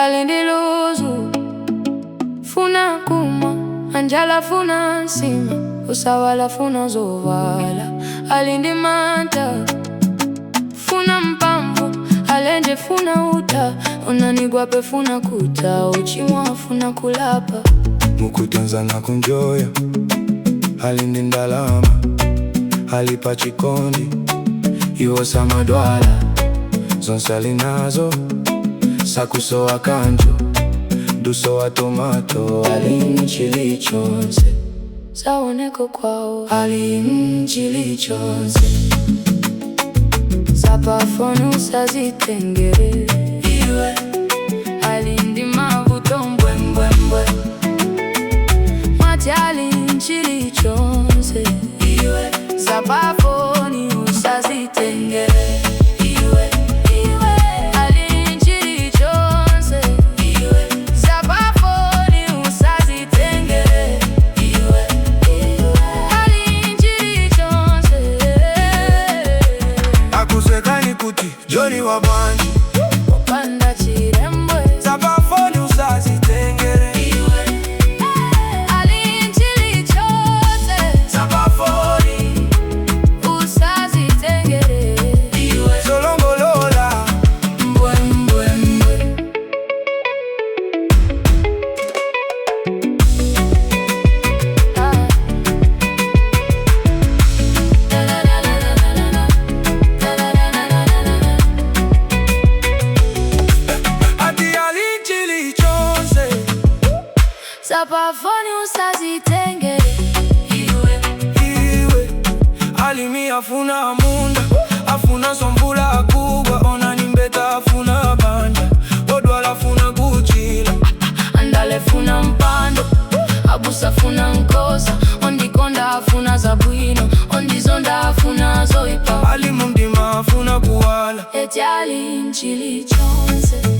Ali ndi ludzu funa kumwa, anjala funa nsima, osavala funa zovala. Ali ndi mantha funa mphamvu, alenje funa uta, onani gwape funa kuta, ochimwa funa kulapa. Mukutonza na kunjoya, ali ndi ndalama, ali pa chikondi, iwo samadwala, zonse ali nazo, sakusowa kanthu, dusowa tomato, ali nchilichonse. Zaoneka kwawo ali nchilichonse. Zapafoni usazitengere iwe, ali ndi mavuto mbwembwembwe, mwati ali nchilichonse iwe. Zapafoni usazitengere iwe, iwe ali nchilichonse iwe. Zapafoni usazitengere iwe, iwe ali nchilichonse. Akusekani kuti Joni wa bwanji, Opanda chilembwe. Zapafoni usazitengere. Iwe ali nchilichonse. Zapafoni usazitengere iwe. Zolongolola. Mbwembwembwe. Ah. La la la la la la la. La la la la la la la. Ati ali nchilichonse. Zapafoni usazitengere iwe. Iwe alimi afuna munda, afuna mvula akugwa, onani mbeta afuna banja, odwala afuna kuchila. Andale funa mpando, abusa funa nkhosa, ondikonda afuna zabwino, ondizonda afuna zoipa. Ali mumdima afuna kuwala. Eti ali nchilichonse.